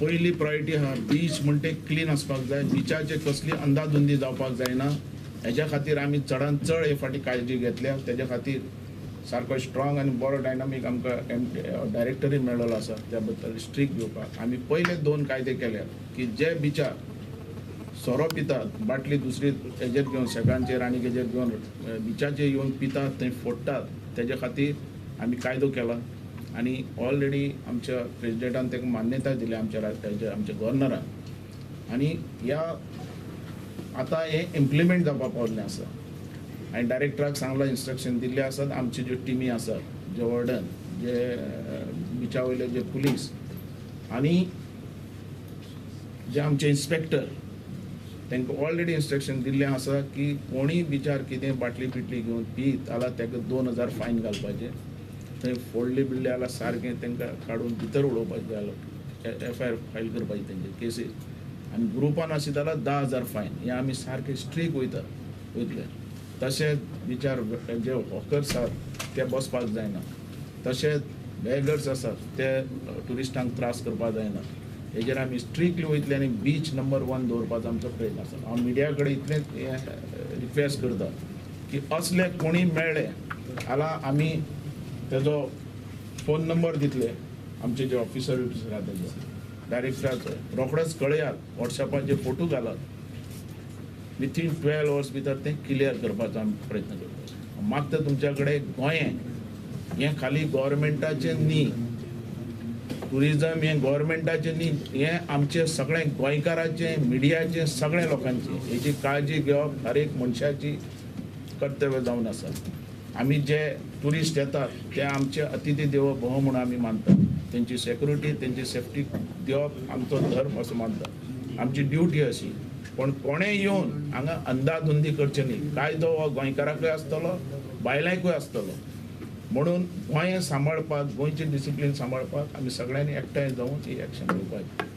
पयली प्रायोरिटी आहा beach म्हणटे clean आसपाक जाय, बिचाचेर कसली अंदाधुंदी जावपाक जायना, हेज्या खातीर आमी चडान चड हे फाटी काळजी घेतल्या. तेज्या खातीर सारको स्ट्रॉंग आनी बरो डायनामीक आमकां डायरेक्टरी मेळ्ळो आसा. त्या बद्दल स्ट्रीक घेवपाक आमी पयले 2 कायदे केल्यात की जे बिचार सोरो पितात, बाटली दुसरी हेजेर घेवन शेकांचेर आनी हेजेर घेवन बिचाचेर येवन पितात, थंय फोडटात, तेज्या खातीर आमी कायदो केला आनी ऑलरेडी आमच्या प्रेजिडेंटान ताका मान्यताय दिल्या, आमच्या आमच्या गव्हर्नरान, आनी ह्या आतां हें इम्प्लिमेंट जावपाक पावल्लें आसा. आनी डायरेक्टराक सांगलां, इन्स्ट्रक्शन दिल्ले आसात. आमच्यो ज्यो टिमी आसात, जे वॉर्डन, जे बिचा वयले जे पुलीस आनी जे आमचे इन्स्पेक्टर, तांकां ऑलरेडी इन्स्ट्रक्शन दिल्लें आसा की कोणीय बिचार कितें बाटली बिटली घेवन पीत जाल्यार ताका 2000 फायन घालपाचें, थंय फोडली बिडली जाल्यार सारकें तांकां काडून भितर उडोवपाचें, जाल्यार एफआयआर फायल करपाची तेंचे केसीस, आनी ग्रुपान आशिल्ले जाल्यार 10,000 फायन. हें आमी सारकें स्ट्रीक वयतले. तशेंच बिचार जे हॉकर्स आसात ते बसपाक जायना, तशेंच बेगर्स आसात ते ट्युरिस्टांक त्रास करपाक जायना. हेजेर आमी स्ट्रिक्टली वयतले आनी बीच नंबर 1 दवरपाचो आमचो प्रयत्न आसा. हांव मिडिया कडेन इतलेंच रिक्वेस्ट करता की असले कोणी मेळ्ळे जाल्यार आमी तेजो फोन नंबर दितले, आमचे जे ऑफिसर बिफिसर आहा तेजो डायरेक्टराचो, रोखडेच कळयात, वॉट्सॅपाचेर फोटो घालात, विथीन 12 अवर्स भितर तें क्लियर करपाचो आमी प्रयत्न करता. मागता तुमच्या कडेन गोंय हें खाली गव्हर्मेंटाचें न्ही, ट्युरिजम हें गव्हर्मेंटाचें न्ही, हें आमचें सगळें गोंयकाराचें, मिडियाचें, सगळ्या लोकांचें. हेजी काळजी घेवप हर एक मनशाची कर्तव्य जावन आसा. आमी जे ट्युरिस्ट येतात ते आमचे अतिथी देवो भव म्हणून आमी मानतात, तेंची सेक्युरिटी, तेंची सेफ्टी दिवप आमचो धर्म असो मानतात, आमची ड्युटी अशी. पण कोणें येवन हांगा अंदाधुंदी करचें न्ही. कायदो हो गोंयकाराकूय आसतलो, बायलांकूय आसतलो. म्हणून गोंय सांबाळपाक, गोंयचें डिसिप्लीन सांबाळपाक आमी सगळ्यांनी एकठांय जावन ही एक्शन घेवपाची.